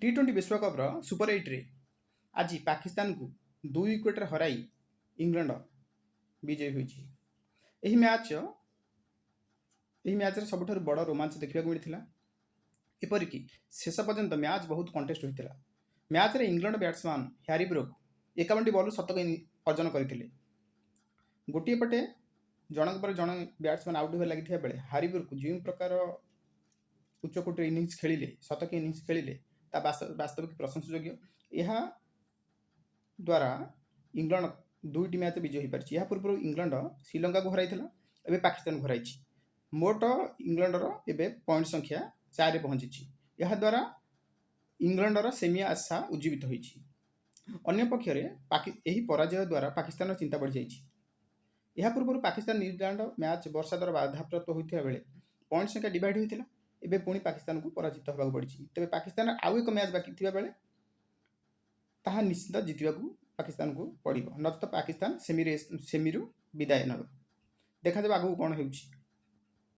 ଟି-20 ବିଶ୍ୱକପ୍ର ସୁପର ଏଇଟ୍ରେ ଆଜି ପାକିସ୍ତାନକୁ 2 ୱିକେଟ୍ରେ ହରାଇ ଇଂଲଣ୍ଡ ବିଜୟୀ ହୋଇଛି। ଏହି ମ୍ୟାଚ୍ରେ ସବୁଠାରୁ ବଡ଼ ରୋମାଞ୍ଚ ଦେଖିବାକୁ ମିଳିଥିଲା। ଏପରିକି ଶେଷ ପର୍ଯ୍ୟନ୍ତ ମ୍ୟାଚ୍ ବହୁତ କଣ୍ଟେଷ୍ଟ ହୋଇଥିଲା। ମ୍ୟାଚ୍ରେ ଇଂଲଣ୍ଡ ବ୍ୟାଟ୍ସମ୍ୟାନ୍ ହ୍ୟାରି ବ୍ରୁକ୍ 51ଟି ବଲ୍ରୁ ଶତକ ଅର୍ଜନ କରିଥିଲେ। ଗୋଟିଏ ପଟେ ଜଣକ ପରେ ଜଣେ ବ୍ୟାଟ୍ସମ୍ୟାନ୍ ଆଉଟ୍ ହେବାରେ ଲାଗିଥିବା ବେଳେ ହ୍ୟାରି ବ୍ରୁକ୍ ଯେଉଁ ପ୍ରକାର ଉଚ୍ଚକୋଟୀର ଇନିଂସ ଖେଳିଲେ, ଶତକ ଇନିଂସ ଖେଳିଲେ, ତା ବାସ୍ତବିକ ପ୍ରଶଂସାଯୋଗ୍ୟ। ଏହା ଦ୍ୱାରା ଇଂଲଣ୍ଡ ଦୁଇଟି ମ୍ୟାଚ୍ ବିଜୟ ହୋଇପାରିଛି। ଏହା ପୂର୍ବରୁ ଇଂଲଣ୍ଡ ଶ୍ରୀଲଙ୍କାକୁ ହରାଇଥିଲା, ଏବେ ପାକିସ୍ତାନକୁ ହରାଇଛି। ମୋଟ ଇଂଲଣ୍ଡର ଏବେ ପଏଣ୍ଟ ସଂଖ୍ୟା 4ରେ ପହଞ୍ଚିଛି। ଏହାଦ୍ୱାରା ଇଂଲଣ୍ଡର ସେମି ଆଶା ଉଜ୍ଜୀବିତ ହୋଇଛି। ଅନ୍ୟପକ୍ଷରେ ଏହି ପରାଜୟ ଦ୍ୱାରା ପାକିସ୍ତାନର ଚିନ୍ତା ବଢ଼ିଯାଇଛି। ଏହା ପୂର୍ବରୁ ପାକିସ୍ତାନ ନ୍ୟୁଜିଲାଣ୍ଡ ମ୍ୟାଚ୍ ବର୍ଷା ଦ୍ୱାରା ବାଧାପ୍ରାପ୍ତ ହୋଇଥିବା ବେଳେ ପଏଣ୍ଟ ସଂଖ୍ୟା ଡିଭାଇଡ୍ ହୋଇଥିଲା। ଏବେ ପୁଣି ପାକିସ୍ତାନକୁ ପରାଜିତ ହେବାକୁ ପଡ଼ିଛି। ତେବେ ପାକିସ୍ତାନର ଆଉ ଏକ ମ୍ୟାଚ୍ ବାକି ଥିବା ବେଳେ ତାହା ନିଶ୍ଚିତ ଜିତିବାକୁ ପାକିସ୍ତାନକୁ ପଡ଼ିବ, ନଚେତ ପାକିସ୍ତାନ ସେମିରୁ ବିଦାୟ ନେବ। ଦେଖାଯାଉ ଆଗକୁ କ'ଣ ହେଉଛି।